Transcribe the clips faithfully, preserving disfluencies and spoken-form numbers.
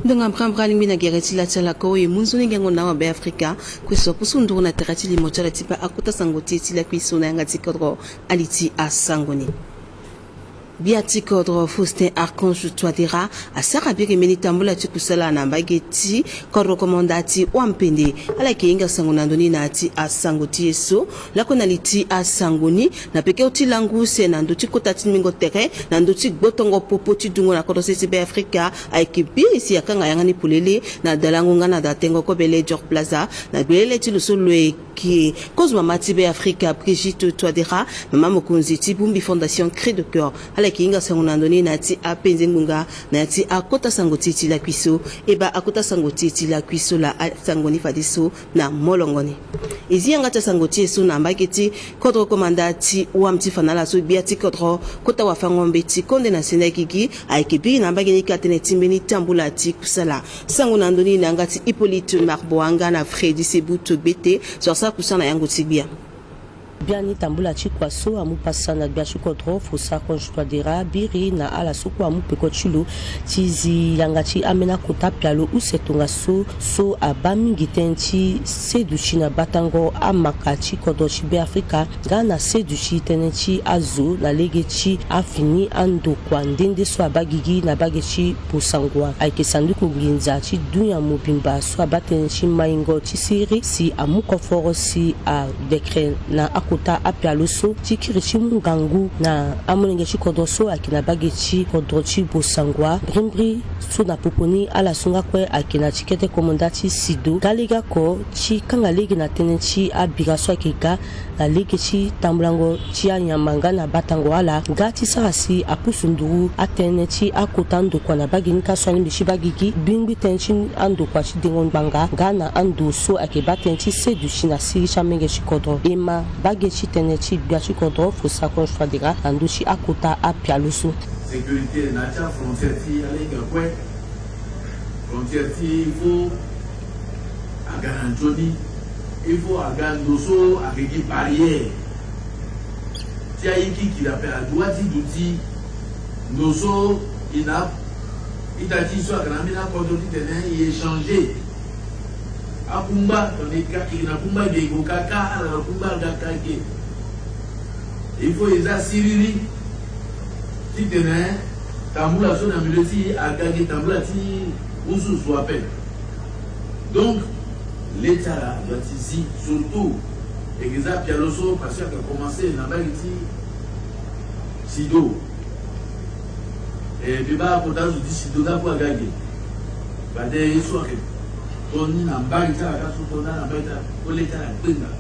Ndonga mbrambra alingbi na gere ti la ti ala kue e mu nzoni gango na awa Be Afrika. Kue so apusu nduru na tere ti limo ti ala ti baa akota sango ti e ti lakui so na yanga ti kodro. Ali ti asango ni. Gbia ti kodro Faustin Archange Touadéra asara biri mbeni tambula ti kusala na mbage ti kodro komanda ti Wampende. Ala yeke hinga sango na ndö ni na ya ti asango ti e so. Lakue na li ti asango ni, na peko ti lango use na ndö ti kota ti mingo tere na ndö ti gbotongo popo ti dungo na kodro sese ti Be Afrika, ayeke biri si akanga yanga ni polele na dalango nga na datengo kobe Ledger Plaza na gbelele ti lo so lo yeke kozo mama ti Be Afrika Brigitte Touadéra, mama mokonzi ti bongbi Fondation Cri de Coeur. Ala yeke hinga sango na ndö ni na ya ti apenze ngbonga na ya ti akota sango ti e ti lakui so. E baa akota sango ti e ti lakui so laa, asango ni fadeso na molongo ni. E zi yanga ti asango ti e so na mbage ti kodro komanda ti wam ti fa na ala so gbia ti kodro kota wafango-mbeti konde na senda gigi ayeke biri na mbage ni kâ tënë ti mbeni tambula ti kusala. Sango na ndö ni na yanga ti Hippolyte Marboanga na Freddy Sebuto Gbete so asara kusala na yango ti gbia. Biani tambula ti kua so amu pasa na gbia ti kodro Faustin Archange Touadéra biri na ala so kue amu peko ti lo ti zi yanga ti ambeni akota pialo use tongaso so abaa mingi tënë ti seduti na batango amaka ti kodro ti Be Afrika nga na seduti tënë ti azo na lege ti afini andokua nde nde so abaa gigi na mbage ti Bossangoa. Ayeke sanduku nginza ti dunia mobimba so abaa tënë ti maingo ti siriri si amu koforo si adekre na akota apialo so ti kiri ti mu ngangu na amolenge ti kodro so ayeke na mbage ti kodro ti Bossangoa. Mbrimbri so na popo ni ala so nga kue ayeke na ti kete komanda ti sido nga lege oko ti kanga lege na tënë ti abira so ayeke ga na lege ti tambulango ti anyama nga na batango ala nga ti sara si apusu nduru atënë ti akota ndokua na mbage ni kâ so alingbi ti baa gigi gbingbi tënë ti andokua ti dengo ngbanga nga na ando so ayeke baa tënë ti seduti na siriri ti amenge ti kodro. E ma mbage ti tënë ti gbia ti kodro Faustin Archange Touadéra na ndö ti akota apialo so. Sécurité na ya ti afrontière ti alege kue. Frontière ti il faut aga na nzoni. Il faut aga ndo so ayeke gi barrière ti ayikiki ape adua ti duti ndo so e na ita ti e so ayeke na ambeni akodro titene e échanger akungba tongana e ka e na kungba ge e gue ka ka ala na kungba aga ka ge. Il faut e za siriri titene tambula so na milieu ti e aga gi tambula ti ususu ape. Donc le ti ala doit ti zi surtout e ke za pialo so parce que ayeke commencer na mbage ti sido. E mbi baa kota azo ti sido nga kue aga ge. Fade ye so ayeke to ni na mbage ti ala ka so to ni na mbage ti ala kue le ti ala akpenga.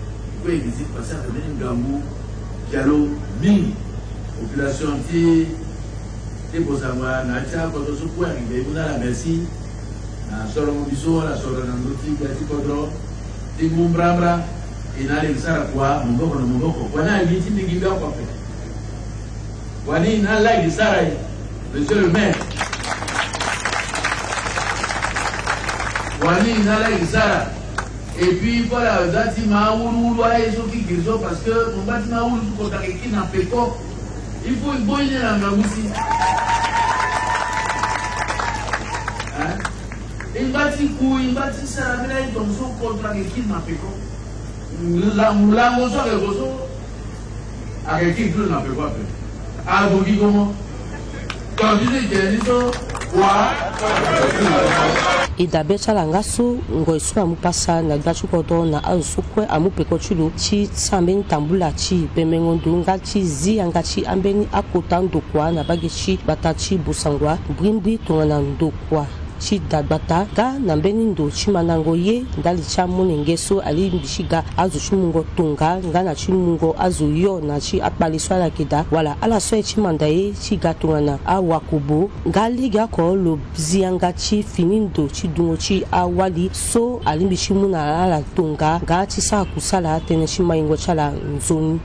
Kue e ke zi parce que ayeke mbeni ngangu pialo mingi. Population ti ti Bossangoa na ya ti akodro so kue ayeke ge e mu na ala merci. Na sorongo mbi so ala soro na ndö ti gbia ti kodro ti ngu mbrambra. E na ala e ke sara kua maboko na maboko kua ni ayeke gi ti mbi gi mbi akua ape. Kua ni e na ala e ke sara e, monsieur le maire. Kua ni e na ala e ke sara. Et puis fo ala za ti ma awuluwulu aye so kikiri so parce que mo ngba ti ma awulu so kota ayeke kiri na peko. Il faut e gbo ye ni na ngangu si. Hein? E ngba ti ku e ngba ti sara mbeni aye tongaso kota ayeke kiri na peko. Lango lango so ayeke ko so. Ayeke kiri ti lo na peko ape. Azo gi gomo. Tonga ti so e tene ni so. Wa. E dabe ti ala nga so ngoi so amu pasa na gbia ti kodro na azo so kue amu peko ti lo ti sara mbeni tambula ti bemengo ndo nga ti zi yanga ti ambeni akota ndokua na mbage ti gbata ti Bossangoa mbrimbri tongana ndokua ti da gbata nga na mbeni ndo ti mandango ye ndali ti amolenge so alingbi ti ga azo ti mungo tonga nga na ti mungo azo yo na ti akpale so ala yeke daa wala ala so aye ti manda ye ti ga tongana awakobo nga legeoko lo zi yanga ti fini ndo ti dungo ti awali so alingbi ti mu na ala tonga nga ti sara kusala tënë ti maingo ti ala nzoni.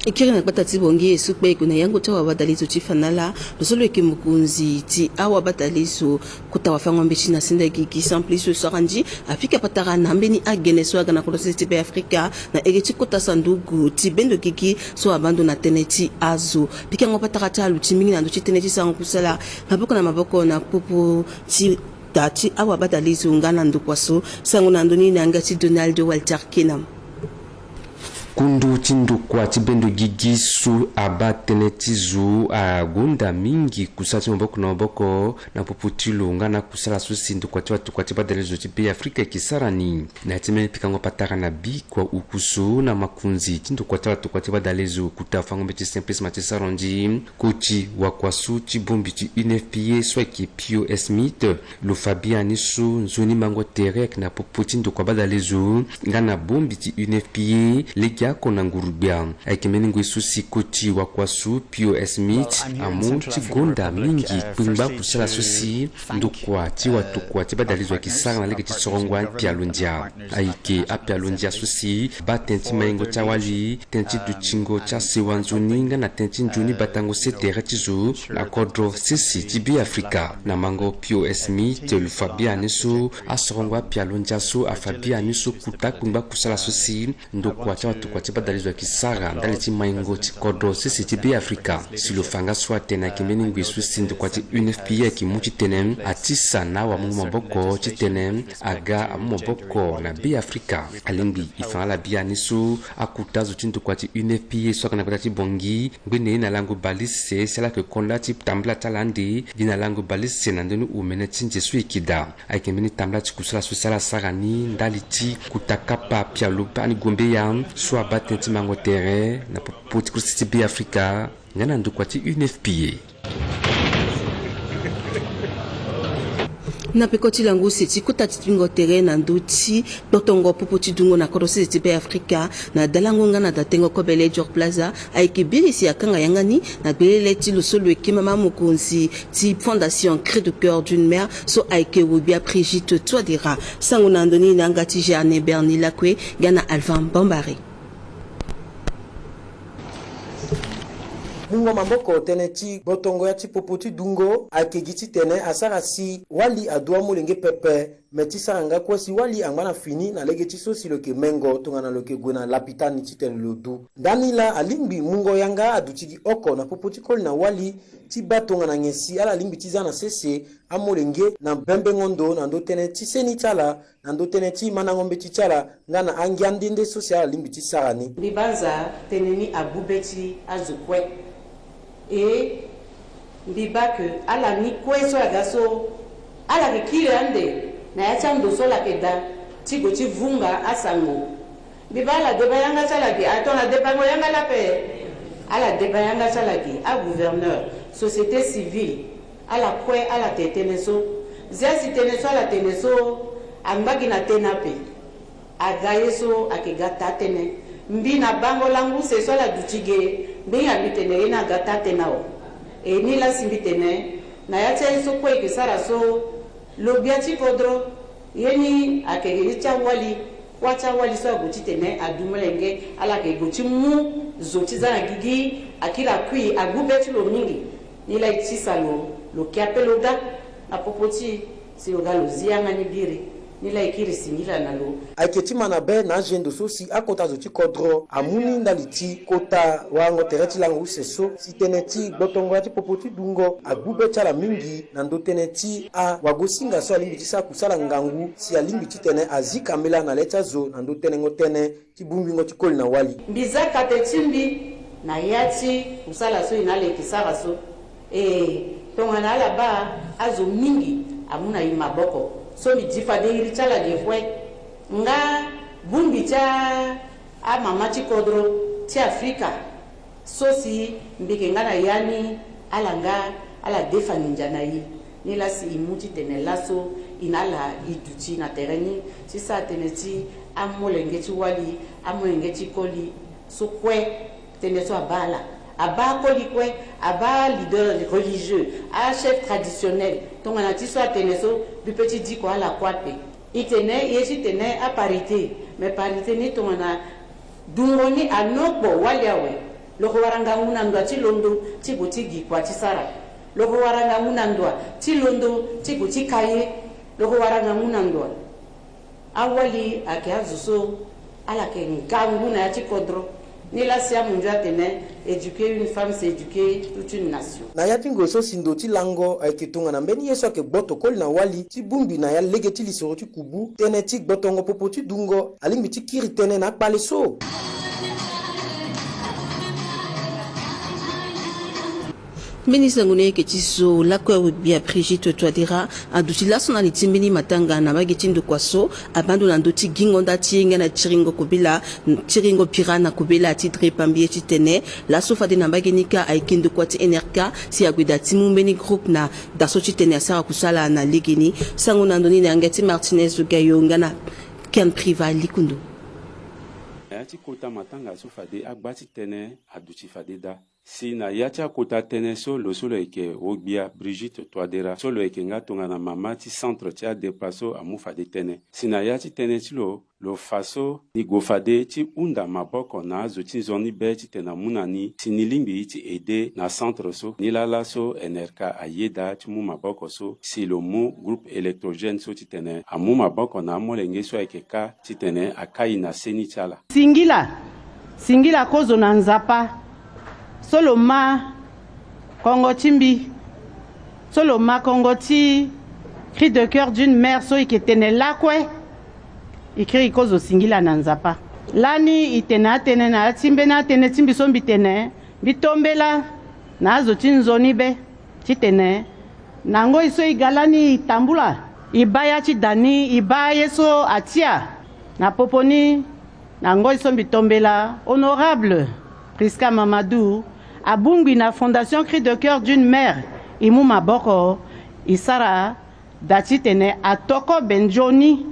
E kiri na gbata ti Bangui e sukpe e gue na yango ti awabadalezo ti fa na ala. Lo so lo yeke mokonzi ti awabadalezo kota wafango-mbeti na senda gigi Simplice Sarandji apika patara na mbeni agene so aga na kodro sese ti Be Afrika na ege ti kota sanduku ti bendo gigi so abaa ndo na tënë ti azo. Pikango patara ti aluti mingi na ndö ti tënë ti sarango kusala maboko na maboko na popo ti da ti awabadalezo nga na ndokua so. Sango na ndö ni na yanga ti Donald Walter Kenam. Kundu ti ndokua ti bendo gigi so abaa tënë ti zo agonda mingi kusala ti maboko na maboko na popo ti lo nga na kusala so si ndokua ti watokua ti badalezo ti Be Afrika eke sara ni. Na ya ti mbeni pikango patara na bikua uku so na makonzi ti ndokua ti watokua ti badalezo kota fango-mbeti Simplice Mathieu Sarandji, koti wakua so ti bongbi ti U N F P A so ayeke Pio Smith, lo fa biani so nzoni mango tere ayeke na popo ti ndokua badalezo nga na bongbi ti U N F P A legeoko na nguru-gbia. Ayeke mbeni ngoi so si koti wakua so Pio Smith amu ti gonda mingi kpengba kusala so si ndokua ti watokua ti badalezo ayeke sara na lege ti sorongo apialo ndia. Ayeke apialo ndia so si baa tënë ti maingo ti awali, tënë ti dutingo ti asewa nzoni nga na tënë ti nzoni batango se tere ti zo na kodro sese ti Be Afrika. Na mango Pio Smith, lo fa biani so asorongo apialo ndia so afa biani so kota kpengba kusala so si ndokua ti awatokua ti badalezo ayeke sara ndali ti maingo ti kodro sese ti Be Afrika. Si lo fa nga so atene ayeke mbeni ngoi so si ndokua ti U N F P A ayeke mu titene atisa na awamungo maboko titene aga amu maboko na Be Afrika. Alingbi e fa na ala biani so akota zo ti ndokua ti U N F P A so aga na gbata ti Bangui ngbene na lango bale use si ala yeke konda ti tambula ti ala ande gi na lango bale use na ndö ni omene ti nze so e yeke daa. Ayeke mbeni tambula ti kusala so si ala sara ni ndali ti kota kapa pialo pani gombeya so abaa tënë ti mango tere na popo ti kodro sese ti Be Afrika nga na ndokua ti U N F P A. Na peko ti lango use ti kota ti bingo tere na ndö ti gbotongo popo ti dungo na kodro sese ti Be Afrika, na dalango nga na datengo kobele Dior Plaza, ayeke biri si akanga yanga ni na gbelele ti lo so lo yeke mama mokonzi ti Fondation Cri de Coeur d'une Mère so ayeke wogbia Brigitte Touadéra. Sango na ndo ni na yanga ti Jeanne Berni Lakue nga na Alvin Bambari. Mungo maboko tënë ti gbotongo ya ti popo ti dungo ayeke gi titene asara si wali adu amolenge pepe. Me ti sara nga kue si wali angba na fini na lege ti so si lo yeke mengo tongana lo yeke gue na lapitani titene lo du. Ndani laa alingbi mungo yanga aduti gi oko na popo ti koli na wali ti baa tongana nyen si ala lingbi ti za na sese amolenge na bembengo ndo na ndö tënë ti seni ti ala, na ndö tënë ti mandango mbeti ti ala nga na angia nde nde so si ala lingbi ti sara ni. Mbi banza tënë ni abu be ti azo kue. E mbi baa ke ala ni kue so aga so ala yeke kiri ande na ya ti ando so ala yeke daa ti gue ti vunga asango. Mbi baa ala deba yanga ti ala ge, ala tongana debango yanga laa ape. Ala deba yanga ti ala ge, agouverneur, société civile, ala kue ala te tënë so. Zia si tënë so ala tene so angba gi na tënë ape. Aga ye so ayeke ga taa-tënë. Mbi na bango lango use so ala duti ge, mbi hinga mbi tene ye ni aga taa-tënë awe. E ni laa si mbi tene na ya ti aye so kue e yeke sara so, lo gbia ti kodro, ye ni ayeke ye ti awali, kuâ ti awali so ague titene adu molenge, ala yeke gue ti mu zo ti za na gigi, akiri akui, agu be ti lo mingi. Ni laa e tisa lo, lo ke ape lo ga na popo ti e. Si lo ga lo zi yanga ni biri, ni laa e kiri singila na lo. Ayeke ti ma na be na azendo so si akota zo ti kodro amu ni ndali ti kota warango tere ti lango use so si tënë ti gbotongo ya ti popo ti dungo agbu be ti ala mingi na ndö tënë ti awagosinga so alingbi ti sara kusala ngangu si alingbi titene azi kambela na le ti azo na ndö tenengo tënë ti bongbingo ti koli na wali. Mbi za kate ti mbi na ya ti kusala so e na ala yeke sara so. E, tongana ala baa azo mingi amu na e maboko so mbi di fade iri ti ala ge kue. Nga bongbi ti a, amama ti kodro ti Afrika so si mbi yeke nga na ya ni, ala nga ala defa nginza na e. Ni laa si e mu titene laso e na ala e duti na tere ni ti sara tënë ti amolenge ti wali, amolenge ti koli so kue. Tënë so abaa ala, abaa akoli kue, abaa aleader religieux, achef traditionnel. Tongana ti so atene so, mbi pe ti diko ala kue ape. E tene ye titene aparité, me parité ni tongana dungo ni anokpo wali awe. Lo ko wara ngangu na ndoa ti londo ti gue ti gi kua ti sara. Lo ko wara ngangu na ndoa ti londo ti gue ti ka ye. Lo ko wara ngangu na ndoa. Awali ayeke azo so ala yeke ngangu na ya ti kodro. Nilaa si amunzu atene, éduquer une femme, c'est éduquer toute une nation. Na ya ti ngoi so si ndo ti lango ayeke tongana mbeni ye so ayeke gboto koli na wali ti bongbi na ya lege ti lisoro ti kubu, tënë ti gbotongo popo ti dungo alingbi ti kiri tënë na akpale so. Mbeni sango ni ayeke ti so lakue, gbia Brigitte Touadéra aduti laso na li ti mbeni matanga na mbage ti ndokua so abaa ndo na ndö ti gingo nda ti ye nga na tiringo kobela, tiringo bira na kobela ti dre pambi ye titene laso fade na mbage ni kâ ayeke ndokua ti N R K si ague daa ti mu mbeni groupe na daa so titene asara kusala na legeni. Sango na ndo ni na yanga ti Martinez Gayo nga na Ken Priva Likundu. Na ya ti kota matanga so fade agba ti tënë aduti fade daa. Si na ya ti akota tënë so lo so lo yeke wogbia Brigitte Touadéra so lo yeke nga tongana mama ti centre ti adrepa so amu fade tënë. Si na ya ti tënë ti lo, lo fa so ni gue fade ti hunda maboko na azo ti nzoni be titene amu na ni si ni lingbi ti aide na centre so. Nilaa laso N R K ayeda ti mu maboko so si lo mu groupe électrogène so titene amu maboko na amolenge so ayeke kâ titene akai na seni ti ala. Singila, singila kozo na Nzapa so lo ma kongo ti mbi, so lo ma kongo ti cri de cœur d'une mère so e yeke tene lakue. E kiri kozo singila na Nzapa. Lani e tene atënë na ya ti mbeni atënë ti mbi so mbi tene, mbi tombela na azo ti nzoni be titene na ngoi so e ga lani e tambula, e baa ya ti da ni, e baa ye so atia. Na popo ni, na ngoi so mbi tombela, Honorable Prisca Mamadou abongbi na Fondation Cri de Cœur d'une Mère, e mu maboko e sara daa titene atokobe nzoni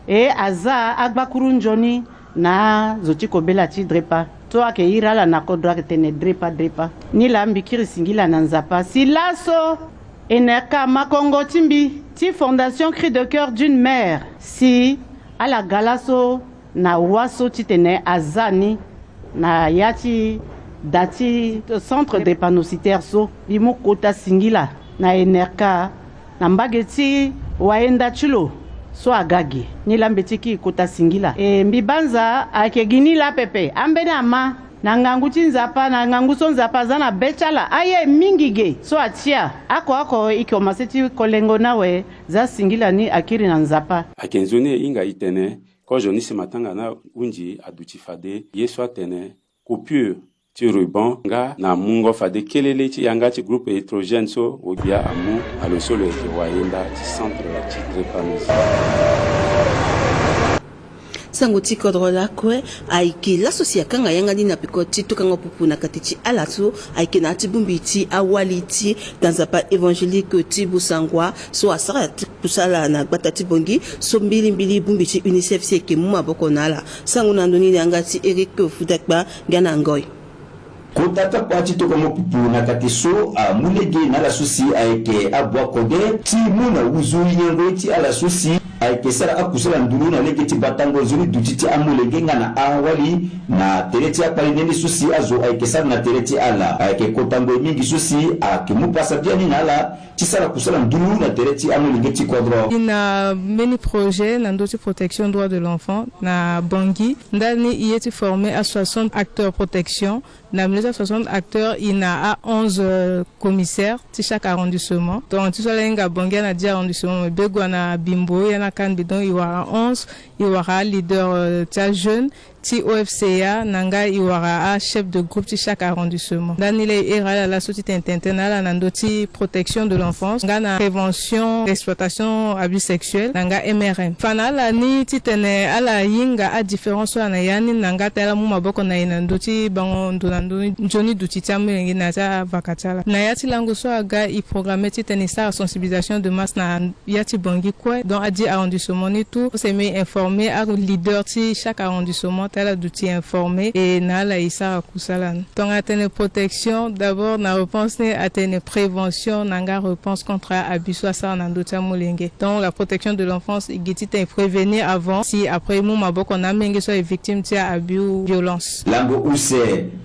e aza agbakuru nzoni na azo ti kobela ti drepa so ayeke iri ala na kodro ayeke tene drepa drepa. Nilaa mbi kiri singila na Nzapa si laso N R K ama kongo ti mbi ti Fondation Cri de Cœur d'une Mère si ala ga laso na wâ so titene aza ni na ya ti da ti centre drépanocytaire so. Mbi mu kota singila na N R K na mbage ti wayenda ti lo so aga ge. Nilaa mbi ti kiri kota singila. E, mbi banza ayeke gi nilaa pepe. Ambeni ama na ngangu ti Nzapa, na ngangu so Nzapa aza na be ti ala, aye mingi ge so atia. Oko oko e komanse ti kolengo ni awe. Za singila ni akiri na Nzapa. Ayeke nzoni e hinga e tene kozo ni si matanga ni ahunzi aduti fade ye so atene coupure ti ruban nga na mungo fade kelele ti yanga ti groupe électrogène so wogbia amu na lo so lo yeke wayenda ti centre ti drépanocytaire. Sango ti kodro lakue ayeke laso si akanga yanga ni na peko ti tokango pupu na kati ti ala so ayeke na ya ti bongbi ti awali ti da Nzapa évangélique ti Bossangoa so asara ti kusala na gbata ti Bangui so mbilimbili bongbi ti UNICEF si ayeke mu maboko na ala. Sango na ndo ni na yanga ti Eric Fudakpa nga na ngoi. Kota kapa ti tokango pupu na kate so amu lege na ala so si ayeke abua kode ti mu na wuzu yengo ye ti ala so si ayeke sara akusala ndulu na lege ti batango nzoni duti ti amolenge nga na awali na tere ti akpale nene so si azo ayeke sara na tere ti ala. Ayeke kota ngoi mingi so si ayeke mu pasa biani na ala ti sara kusala ndulu na tere ti amolenge ti kodro. I na mbeni projet na ndö ti protection droit de l'enfant na Bangui. Ndani i ye ti former a soixante acteurs protection. Na milieu ti a soixante acteurs, i na a onze, euh, commissaires ti chaque arrondissement. Donc ti so ala hinga Bangui a na dix arrondissements, mais Begoua na Bimbo ya na Kan Bidon i wara onze, i wara leader, euh, ti a jeune ti O F C A, na nga i wara a chef de groupe ti chaque arrondissement. Ndani laa i here ala laso ti tene tene tënë na ala na ndö ti protection de l'enfance nga na prévention d'exploitation abus sexuel na nga M R M. Fa na ala ni titene ala hinga a différence so ala na ya ni na nga ti ala mu maboko na e na ndö ti bango ndo na ndö nzoni duti ti amolenge na ya ti avaka ti ala. Na ya ti lango so aga i programme titene i sara sensibilisation de masse na ya ti Bangui kue, donc a dix arrondissement ni tout, use me i informer a leader ti chaque arrondissement. Ti ala duti informé e na ala e sara kusala ni. Tongana atene protection, d'abord na réponse ni atene prévention na nga réponse contre abus so asara na ndö ti amolenge. Donc la protection de l'enfance e gi titene e prévenir avant, si après e mu maboko na amolenge so aye victime ti abus ou violence. Lango use,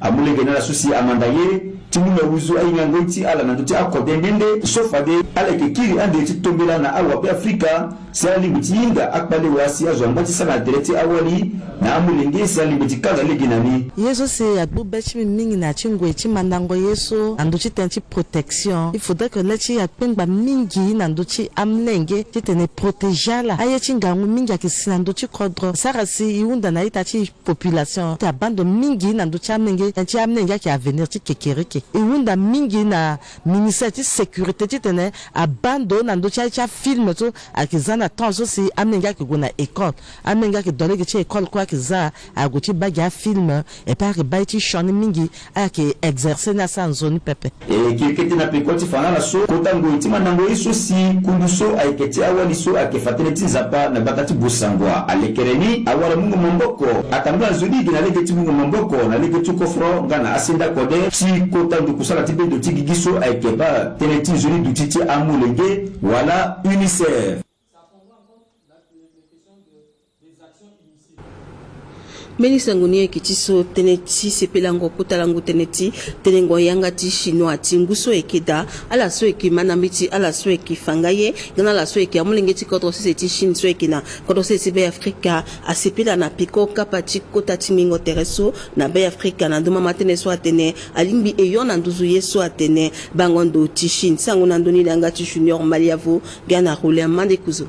amolenge na ala so si amanda ye ti mu na wuzu ahingango ti ala na ndö ti akode nde nde so fade ala yeke kiri ande ti tombela na awa Beafrika. Si alingbi ti hinga akpale wa si azo angba ti sara na tere ti awali na amolenge si alingbi ti kanga lege na ni. Ye so si agbu be ti mbi mingi na ya ti ngoi ti mandango ye so na ndö ti tënë ti protection, il faudrait que le ti akpengba mingi na ndö ti amolenge titene e protéger ala. Aye ti ngangu mingi ayeke si na ndö ti kodro. Sara si e hunda na ita ti population ti abaa ndo mingi na ndö ti amolenge, tënë ti amolenge ayeke avenir ti kekereke. E hunda mingi na ministère ti sécurité titene abaa ndo na ndö ti aye ti afilm so ayeke za na temps so si amolenge ayeke gue na école. Amolenge ayeke dua lege ti école kue ayeke za, ague ti baa gi afilm, et puis ayeke baa ye ti sioni mingi, ayeke exercer ni asara nzoni pepe. E kiri kete na peko ti fa na ala so kota ngoi ti mandango ye so si kundu so ayeke ti awali so ayeke fa tënë ti Nzapa na gbata ti Bossangoa alekere ni awara mungo maboko atambula nzoni gi na lege ti mungo maboko na lege ti kofro nga na asenda kode ti kota nduku sala ti bendo ti gigi so ayeke baa tënë ti nzoni duti ti amolenge wala UNICEF. Mbeni sango ni ayeke ti so tënë ti sepelango kota lango tënë ti tenengo yanga ti chinois ti ngu so ayeke daa, ala so ayeke ma na mbeti, ala so ayeke fa nga ye, nga na ala so ayeke amolenge ti kodro sese ti Chine so ayeke na kodro sese ti Be Afrika, asepela na peko kapa ti kota ti ngingo tere so na Be Afrika na ndö mama tënë so atene alingbi e yo na nduzu ye so atene bango ndo ti Chine. Sango na ndö ni na yanga ti Junior Maliavo, ga na Roulin Mandekuzo.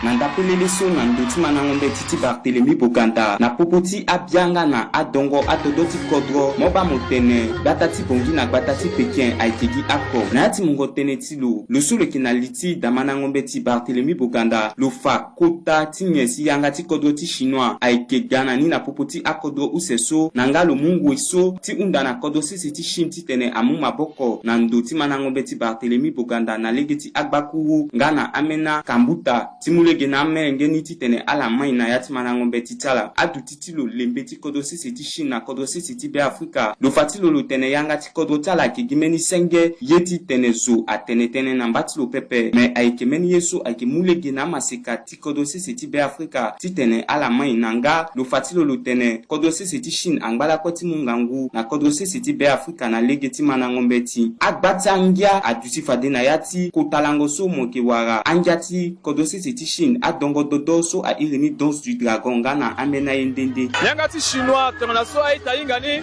Na ndapelele so na ndo ti mandango mbeti ti Barthélemy Boganda na popo ti abianga na adongo adodo ti kodro mo baa mo tene gbata ti Bangui na gbata ti Pékin ayeke gi oko. Na ya ti mungo tënë ti lo, lo so lo yeke na li ti da mandango mbeti Barthélemy Boganda lo fa kota ti nyen si yanga ti kodro ti Chinois ayeke ga na ni na popo ti akodro use so, na nga lo mu ngoi so ti hunda na kodro sese ti Chine titene amu maboko na ndo ti mandango mbeti Barthélemy Boganda na lege ti agbakuru nga na amena kambuta ti mu lege na amolenge ni titene ala mai na ya ti mandango mbeti ti ala. Aduti ti lo lembe ti kodro sese ti Chine na kodro sese ti Be Afrika, lo fa ti lo lo tene yanga ti kodro ti ala ayeke gi mbeni senge ye titene zo atene tënë na mba ti lo pepe, me ayeke mbeni ye so ayeke mu lege na amaseka ti kodro sese ti Be Afrika titene ala mai na nga. Lo fa ti lo lo tene kodro sese ti Chine angba lakue ti mu ngangu na kodro sese ti Be Afrika na lege ti mandango mbeti. Agba ti angia aduti fade na ya ti kota lango so mo yeke wara angia ti kodro sese ti Chine adongo dodo so a iri ni Danse du Dragon nga na ambeni aye nde nde. Yanga ti Chinois tongana so a-ita hinga ni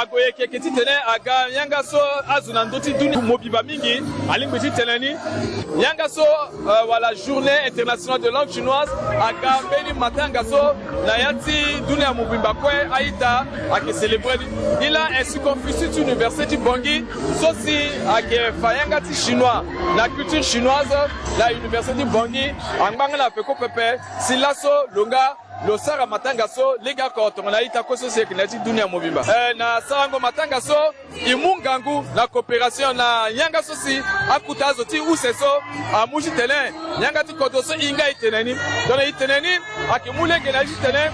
ague yeke yeke titene aga yanga so azo na ndö ti dunia mobimba mingi alingbi ti tene ni. Yanga so, euh, wala Journée internationale de langue chinoise aga mbeni matanga so na ya ti dunia mobimba kue a-ita ayeke célébrer ni. Ni laa Institut Confucius ti université ti Bangui so si ayeke fa yanga ti chinois na culture chinoise na université ti Bangui angba nga na peko pepe. Si laso lo nga lo sara matanga so legeoko tongana a-ita kue so si ayeke na ya ti dunia mobimba. Eh, na sarango matanga so e mu ngangu na coopération na yanga so si akota azo ti use so amu titene yanga ti kodro so e hinga e tene ni. Tongana e tene ni ayeke mu lege na e titene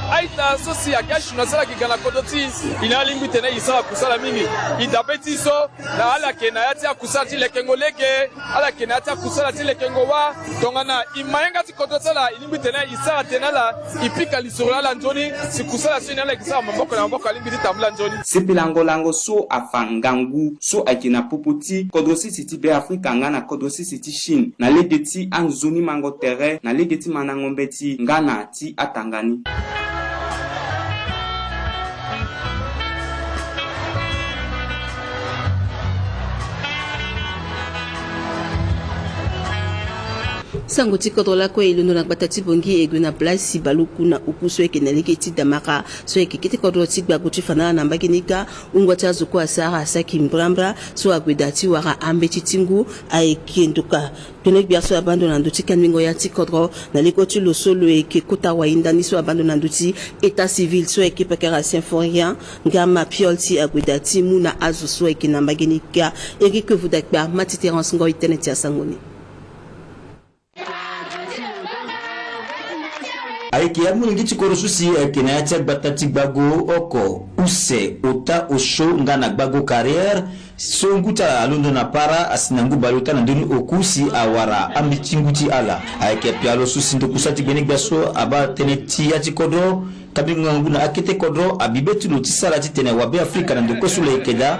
a-ita so si ayeke achinois so ala yeke ga na kodro ti e, e na alingbi titene e sara kusala mingi. E dabe ti e so na ala yeke na ya ti akusala ti lekengo lege, ala yeke na ya ti akusala ti lekengo wâ. Tongana e ma yanga ti kodro ti ala, e lingbi titene e sara tënë na ala, e pika lisoro na ala nzoni, si kusala so e na ala e yeke sara maboko na maboko alingbi ti tambula nzoni. Sepelango lango so afa ngangu so ayeke na popo ti kodro sese ti Be Afrika nga na kodro sese ti Chine na lege ti anzoni mango tere na lege ti mandango mbeti nga na ti atanga ni. Sango ti kodro lakue e londo na gbata ti Bangui e gue na place ti Baluku na oku so ayeke na lege ti Damara so ayeke kete kodro ti Gbago ti fa na ala na mbage ni kâ. Wungo ti azo kue asara asaki mbrambra so ague daa ti wara ambeti ti ngu ayeke ndoka. Tene gbia so abaa ndo na ndö ti kandingo ya ti kodro na lege ti lo so lo yeke kota wahinda ni so abaa ndo na ndö ti état civil so ayeke pekere symphorien nga mapiol ti ague daa ti mu na azo so ayeke na mbage ni kâ. Eric Vudakpa ma ti Terence Ngoi tënë ti asango ni. Ayeke amolenge ti kodro so si ayeke na ya ti agbata ti gbago oko, use, ota, osio nga na gbago carrière. So ngu ti ala alondo na para asi na ngu baleota na ndö ni oku si awara ambeti ti ngu ti ala. Ayeke pialo so si ndokua ti gbenegbia so abaa tënë ti ya ti kodro, kambingo ngangu na akete kodro abi be ti lo ti sara titene wabe Afrika na ndo kue so lo yeke daa,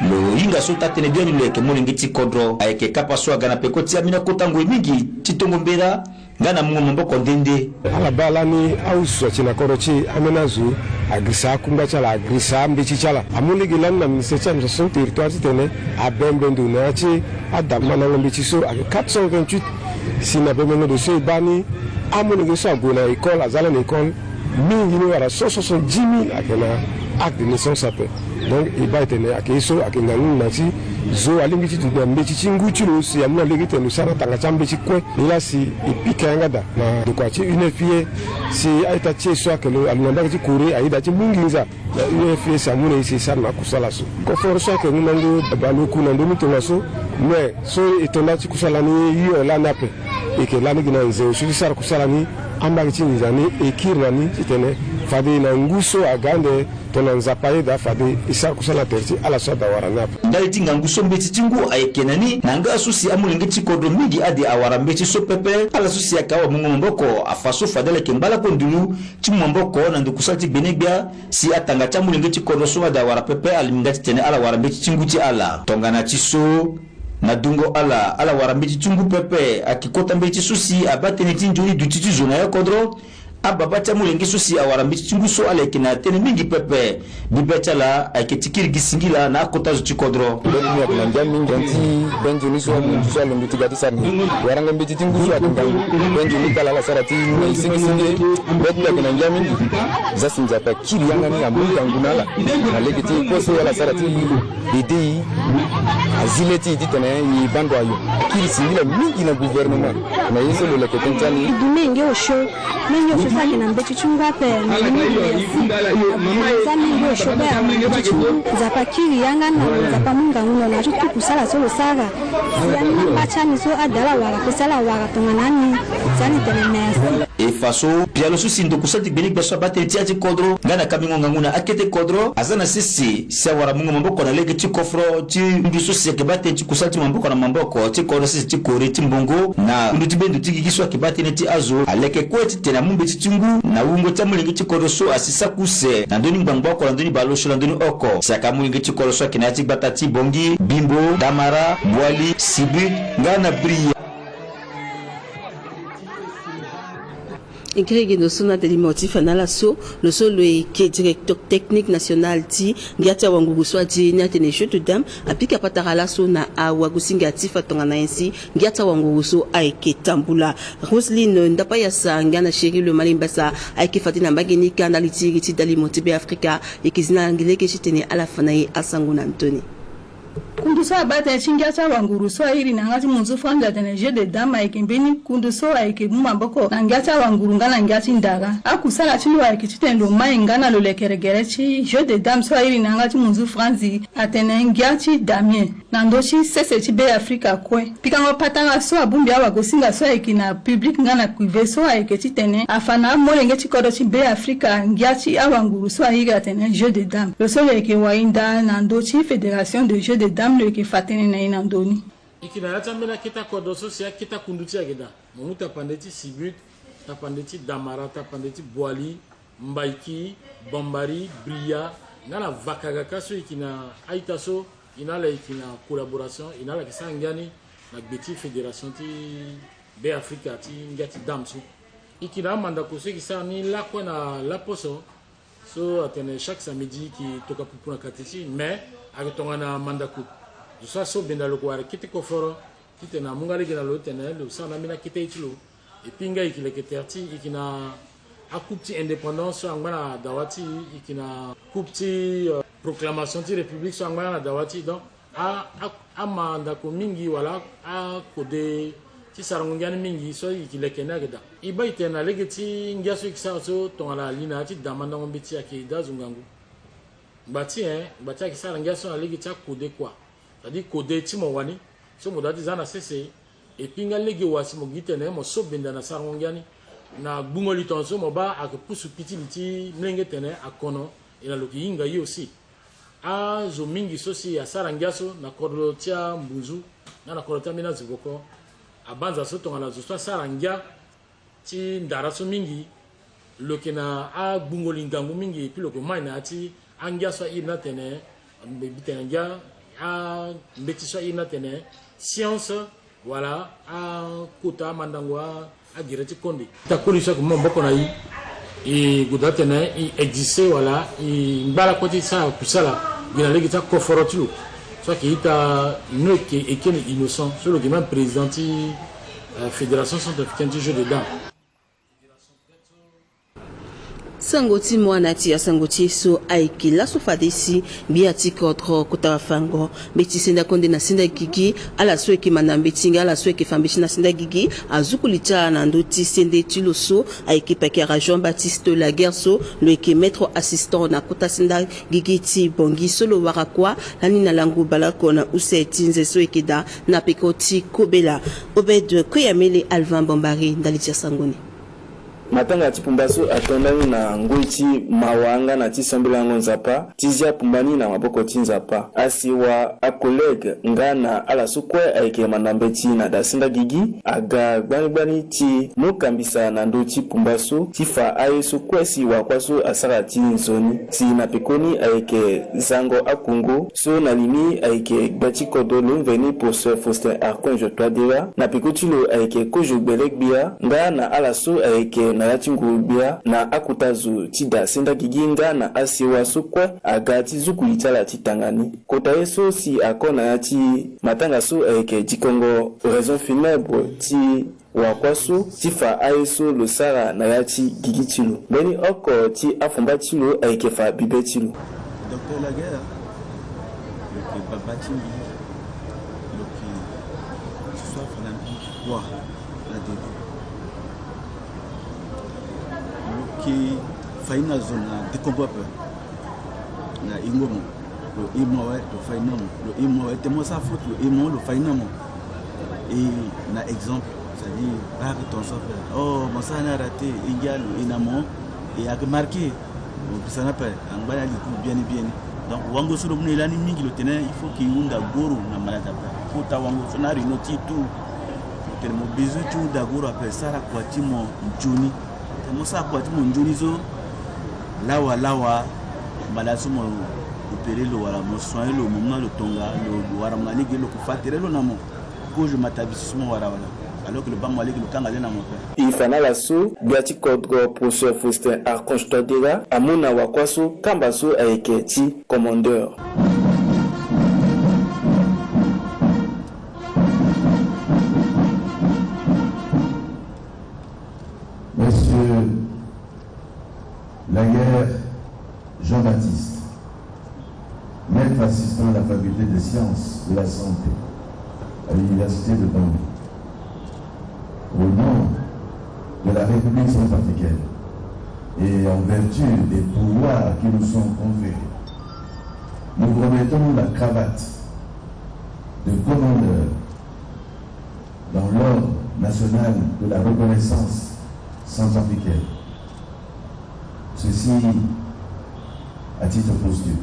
lo hinga so taa-tënë biani lo yeke molenge ti kodro. Ayeke kapa so aga na peko ti ambeni akota ngoi mingi ti tongo mbela nga na mungo maboko nde nde. Ala baa lani ahusu ati na kodro ti e, ambeni azo agirisa akungba ti ala, agirisa ambeti ti ala. Amu lege lani na ministère ti administration territoire titene abembe ndo na ya ti adamandango mbeti so ayeke quatre cent vingt-huit. Si na bembengo ndo so e baa ni, amolenge so ague na école, aza lani na école, mingi ni wala cent soixante-dix mille ayeke na acte de naissance ape. Donc e baa e tene ayeke ye so ayeke ngangu na ti zo alingbi ti duti na mbeti ti ngu ti lo si amu na lege titene lo sara tanga ti ambeti kue. Nilaa si e pika yanga daa na ndokua ti U N F P A, si a-ita ti e so ayeke lo alo na mbage ti Corée ayeda ti mu nginza na U N F P A si amu na e si e sara na akusala so. Koforo so ayeke ngu na ngu baleoku na ndö ni tongaso. Mais so e to nda ti kusala ni hio lani ape. E yeke lani gi na nze osio ti sara kusala ni, ambage ti nginza ni e kiri na ni titene fade e na ngu so aga ande tongana Nzapa ayeda fade e sara kusala na tere ti ala so ada wara ni ape. Ndali ti ngangu so mbeti ti ngu ayeke na ni, na nga so si amolenge ti kodro mingi ade awara mbeti so pepe, ala so si ayeke awamungo maboko afa so fade ala yeke ngba lakue ndulu ti mu maboko na ndo kusala ti gbenegbia si atanga ti amolenge ti kodro so ade awara pepe alingbi nga titene ala wara mbeti ti ngu ti ala. Tongana ti so, na dungo ala, ala wara mbeti ti ngu pepe ayeke kota mbeti so si abaa tënë ti nzoni duti ti zo na ya kodro. Ababa ti amolenge so si awara mbeti ti ngu so ala yeke na tënë mingi pepe. Bibe ti ala ayeke ti kiri gi singila na akota zo ti kodro. Be ti mbi ayeke na ngia mingi. Tënë ti be nzoni so amunzu so alondo ti ga ti sara ni, warango mbeti ti ngu so ayeke ngangu. Be nzoni kala ala sara ti na e sengesengi. Be ti mbi ayeke na ngia mingi. Za si Nzapa akiri yanga ni amu ngangu na ala na lege ti e kue so ala sara ti dede e, azi le ti e titene e baa ndo ayo. Akiri singila mingi na gouvernement na ye so lo leke tënë ti ani. E du menge osio, menge osio so ayeke na mbeti ti ngu ape. Menge osio, menge osio be amu mbeti ti ngu. Nzapa akiri yanga na lo, Nzapa amu ngangu na lo na ya ti tuku sala so lo sara. Si ani na mba ti ani so ade ala wara ape, si ala wara tongana ani, si ani tene merci. E fa so pialo so si ndo kusala ti gbenegbia so abaa tënë ti ya ti kodro nga na kambingo ngangu na akete kodro aza na sese si awara mungo maboko na lege ti koforo ti ndu so si ayeke baa tënë ti kusala ti maboko na maboko ti kodro sese ti Corée ti mbongo na kundu ti bendo ti gigi so ayeke baa tënë ti azo. Aleke kue titene amu mbeti ti ngu na wungo ti amolenge ti kodro so asi saki use na ndö ni ngbangbo oko na ndö ni baleosio na ndö ni oko. Si ayeke amolenge ti kodro so ayeke na ya ti gbata ti Bangui, Bimbo, Damara, Boali, Sibut nga na Bria. E kiri gi ndo so na tene mo ti fa na ala so, lo so lo yeke directeur technique national ti ngia ti awanguru so adi ni atene jeu de dame, apika patara laso na awagosinga ti fa tongana nyen si ngia ti awanguru so ayeke tambula. Roseline Ndapayasa nga na Chérie Le Malimbasa ayeke fade na mbage ni ka ndali ti iri ti dalimo ti Be Afrika. E yeke zi na lege titene ala fa na e asango na ndö ni. Kundu so abaa tënë ti ngia ti awanguru so airi na yanga ti munzu franzi atene jeu de dame ayeke mbeni kundu so ayeke mu maboko na ngia ti awanguru nga na ngia ti ndara. Akusala ti lo ayeke titene lo mai nga na lo lekere gere ti jeu de dame so airi na yanga ti munzu franzi atene ngia ti damien na ndö ti sese ti Be Afrika kue. Pikango patara so abongbi awagosinga so ayeke na public nga na privé so ayeke titene afa na amolenge ti kodro ti Be Afrika ngia ti awanguru so airi atene jeu de dame. Lo so lo yeke wainda na ndö ti fédération de jeu de dame lo yeke fa tënë na e na ndö ni. E yeke na ya ti ambeni akete kodro so si akete kundu ti e ayeke daa. Mo mu tapande ti Sibut, tapande ti Damara, tapande ti Boali, Mbaiki, Bambari, Bria nga na Vakagaka so e yeke na a-ita so e na ala e yeke na collaboration, e na ala yeke sara ngia ni na gbe ti fédération ti Be Afrika ti ngia ti dame so. E yeke na amandako so e yeke sara ni lakue na laposo so atene chaque samedi e yeke toka pupu na kati ti e, mais ayeke tongana mandako. Zo so asobenda lo yeke wara kete koforo titene amu nga lege na lo titene lo sara na ambeni akete ye ti lo. Et puis nga e yeke leke tere ti e yeke na acoupe ti indépendance so angba na dawa ti e, e yeke na coupe ti, euh, proclamation ti république so angba nga na dawa ti e. Donc a, a, amandako mingi wala akode ti sarango ngia ni mingi so e yeke leke ni ayeke daa. E baa e tene na lege ti ngia so e yeke sara so tongana ali na ya ti damandango mbeti ayeke daa azo ngangu. Ngba ti e, ngba ti e ayeke sara ngia so na lege ti akode kua. C'est-à-dire kode ti mo wani so mo daa ti za na sese. Et puis nga lege wa si mo gi tene mo so benda na sarango ngia ni. Na gbungo li tongaso mo baa ayeke pusu kpiti li ti mlenge tene akono, e na lo yeke hinga ye aussi. Azo mingi so si asara ngia so na kodro ti ambunzu nga na kodro ti ambeni azo boko, abanza so tongana zo so asara ngia ti ndara so mingi, lo yeke na agbungo li ngangu mingi, epui lo yeke mai na ya ti angia so airi ni atene, mbi tene ngia, ambeti so airi ni atene science, wala akota amandango a, agere ti konde. Ita koli so ayeke mu maboko na e, e goda atene e existe wala e ngba lakue ti sara kusala gi na lege ti akoforo ti lo. So ayeke ita no e yeke, e kene Innocent so lo yeke même président ti, euh, Fédération Centrafricaine ti Jeu de Dames. Sango ti mo na ya ti asango ti e so ayeke laso fade si gbia ti kodro kota wafango mbeti senda konde na senda gigi, ala so ayeke manda mbeti nga ala so ayeke fa mbeti na senda gigi, azuku li ti ala na ndö ti sende ti lo so ayeke pakara Jean Baptiste Laguerre so lo yeke maître assistant na kota senda gigi ti Bangui so lo wara kuâ lani na lango baleoko na use ti nze so ayeke daa na peko ti kobela. Obed Koyamele, Alvin Bambari ndali ti asango ni. Matanga ti pumba so ato ndani na ngoi ti mawa nga na ti sambelango Nzapa ti zia pumba ni na maboko ti Nzapa. Asewa, acollègue nga na ala so kue ayeke manda mbeti na da senda gigi aga gbani gbani ti mu kambisa na ndö ti pumba so ti fa aye so kue si wakua so asara ti nzoni. Si na pekoni ayeke zango akungo so na li ni ayeke gbia ti kodro lo mveni Professeur Faustin Archange Touadéra, na peko ti lo ayeke kozo gbele gbia nga na ala so ayeke na ya ti nguru gbia na akota zo ti da senda gigi nga na asewa so kue aga ti zuku li ti ala ti tanga ni. Kota ye so si ako na ya ti matanga so ayeke dikongo oraison funèbre ti wakua so ti fa aye so lo sara na ya ti gigi ti lo. Mbeni oko ti afumba ti lo ayeke fa bibe ti lo. Docteur Laguerre, lo yeke baba ti mbi, lo yeke soif na mbi kua na dede. Lo yeke fa ye na zo na dekongo ape na hingo mo. Lo himo awe, lo fa ye na mo. Lo himo awe, tene mo sara faute, lo himo, lo fa ye na mo. E na exemple, c'est-à-dire, baa ayeke tongaso ape. Oh, mo sara ni araté, e ngia lo e na mo, e ayeke marqué. Mo bisa ni ape, angba ni ali ku biani biani. Donc, wango so lo mu na e lani mingi lo tene, il faut que e hunda goro na malaza ape. Kota wango so na réunion ti e tout. Lo tene mo besoin ti hunda goro ape, sara kua ti mo nzoni. Tene mo sara kua ti mo nzoni so, lawa lawa, malaza so mo opéré lo wala mo soigné lo, mo mu na lo tonga, lo, lo wara mo na lege, lo yeke fa tere lo na mo. Kozo matabisi so mo wara wala. Alors que lo baa mo na lege, lo kanga le na mo ape. E fa na ala so gbia ti kodro Professeur Faustin Archange Touadéra amu na wakua so kamba so ayeke ti commandeur. Monsieur Laguerre Jean-Baptiste, maître assistant à la faculté des sciences de la santé à l'université de Bangui, au nom de la République centrafricaine et en vertu des pouvoirs qui nous sont conférés, nous vous remettons la cravate de commandeur dans l'ordre national de la reconnaissance centrafricaine. Ceci à titre posthume.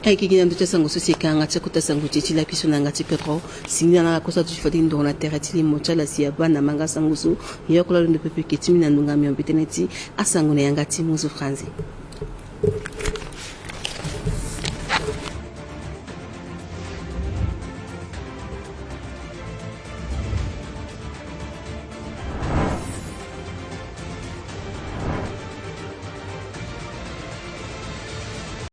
Ayeke gi na ndö ti asango so si e ka yanga ti akota sango ti e ti lakui so na yanga ti kodro. Singila na ala kue so aduti fade ndoro na tere ti limo ti ala si abaa na manga sango so. Yoko lalo ndo pepe eke ti mbi na ndonga miombe tënë ti asango na yanga ti muzu franzi.